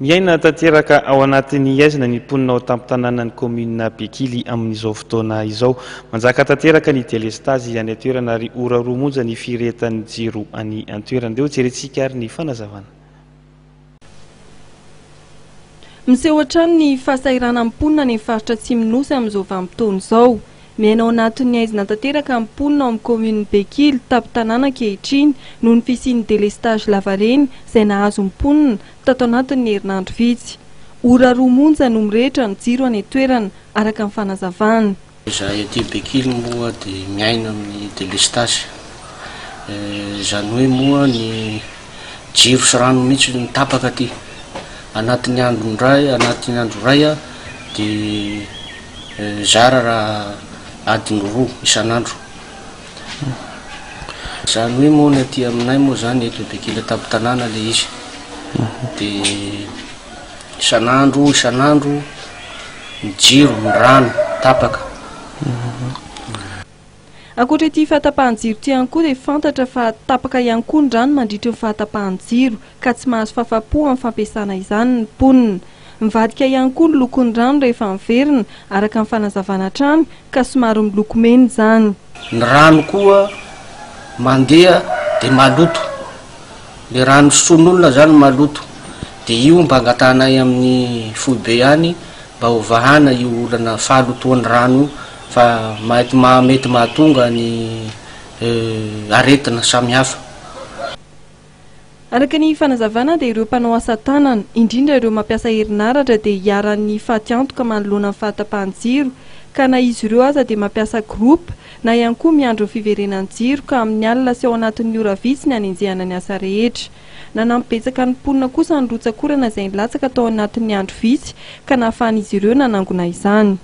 Miaina tanteraka ao anatin'ny haizina ny mponina ao an-tampon-tanànan'ny kaominina Bekily amin'izao fotoana izao. Manjaka tanteraka ny delestazy any an-toerana ary ora roa monja ny firehetan'ny jiro any an-toerana. Ndeha hojerentsika ary ny fanazavana. Miseho hatrany ny fahasahiranan'ny mponina any amin'ny faritra Atsimon'ny Nosy amin'izao vanim-potoana izao. Miaina ao anatin'ny haizina tanteraka ny mponina ao amin'ny kaominin'i Bekily, tampon-tanàna ankehitriny, noho ny fisian'ny délestage lavareny izay nahazo ny mponina tato anatin'ny herinandro vitsy. Ora roa monja no mirehitra ny jiro any an-toerana, araka ny fanazavany. Izahay aty Bekily moa dia miaina amin'ny délestage. Izany hoe moa ny jiro sy rano mihitsy no tapaka aty. Anatin'ny andro indray, anatin'ny andro iray dia zara raha adiny roa isan'andro. Izany hoe moa ny aty aminay moa izany eto Bekily an-tampon-tanàna ilay izy. Dia isan'andro isan'andro ny jiro, ny rano tapaka. Ankoatra ity fahatapahan-jiro ity ihany koa dia fantatra fa tapaka ihany koa ny rano mandritry ny fahatapahan-jiro ka tsy mahazo fahafapo amin'ny fampiasana izany ny mponina. Mivadika ihany koa ny lokon'ny rano rehefa miverina, araka ny fanazavana hatrany, ka somary miloko mena izany. Ny rano koa mandeha dia maloto, le rano sotroin'olona zany maloto, dia io mba angatahanay amin'ny foibe ihany mba ho vahana io olana fahalotoan'ny rano io fa mety mety mahatonga ny aretina samihafa. Araka ny fanazavana dia ireo mpanao asa tanana, indrindra ireo mampiasa herinaratra dia iharan'ny fatiantoka manoloana ny fahatapahan-jiro ka na izy ireo aza dia mampiasa groupe na ihany koa miandry ny fiverenan'ny jiro ka amin'ny alina sy ao anatin'ny ora vitsy ny hanenjehana ny asa rehetra. Nanampy betsaka ny mponina kosa ny rotsak'orana izay nilatsaka tao anatin'ny andro vitsy ka nahafahan'izy ireo nanangona izany.